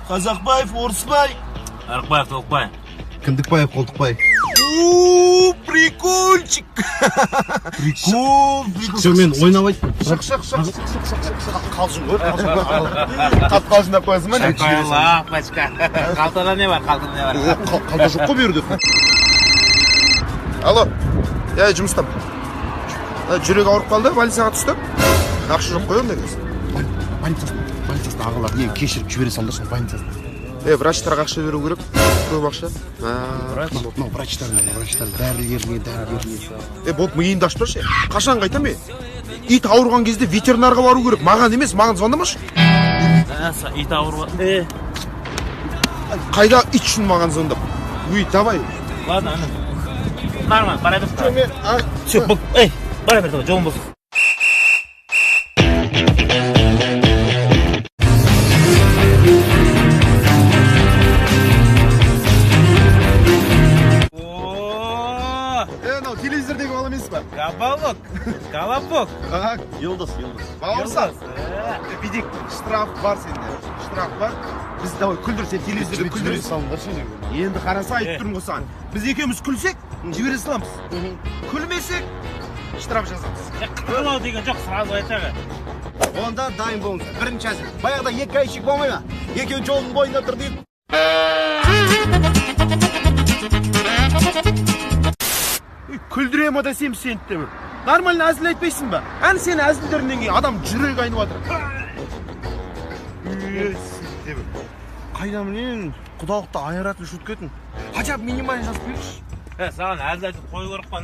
Қазақбаев, Орысбай. Арықбаев, Толықбай. Кіндікбаев, Қолтықбай. У, прикольчик. Прикол, прикол. Все, мен ойнап айттым. Шық, шық, шық, шық, шық, шық, шық, шық. Қалжың ғой, қалжың ғой. Қатты қалжыңдап қоясың ба? Лапочка. Қалтада не бар, қалтада не бар? Қалта жоқ қой бұл жерде. Алло, е, жұмыстамын. Жүрегі ауырып қалды, больницаға түсті. Ақша жоқ қой ондай кезде. Больницасына, больницасына ағалар, не кешіріп жібере салыңдаршы больницасына. Е, врачтарға ақша беру керек, көп ақша. Мынау врачтар, мынау врачтар, дәрігеріне, дәрігеріне. Е, болды, миыңды ашып тұршы. Қашан қайтам, е? Ит ауырған кезде ветеринарға бару керек, маған емес, маған звондамашы. Ит ауырып. Е, Қайда ит үшін маған звондап? Уй, давай. Ладно, ана. Нормально, бара бер. Мен, а, Все, бұл, ей, бара бер, давай, жолың болсын. О, Е, мынау телевизордегі бала емес па? Кабалок, колобок. Ага, Елдос, Елдос. Бауырсақ. Бүйтейік, штраф бар сенде. Штраф бар. Біз давай күлдір, сен телевизорды күлдір. Салыңдаршы. Енді қараса айтып тұрмын ғой саған. Біз екеуміз күлсек, жібере саламыз. Күлмесек, штраф жазамыз. Қытығылау деген жоқ, сразу айтағы. Онда дайын болыңыздар. Бірінші әзіл. Баяғыда екі гаишник болмай ма? Екеуі жолдың бойында тұр дейді. Үй, күлдіре ма десем сені де бір. Нормально әзіл айтпайсың ба? Әне сен әзілдеріңнен кейін адам жүрегі айнып жатыр. Үй, сен де бір. Қайдан білейін, құдалықты айыратын шутка етін. Хотя бы минимально жазып берші. Е, саған әзіл айтып қою керек қой.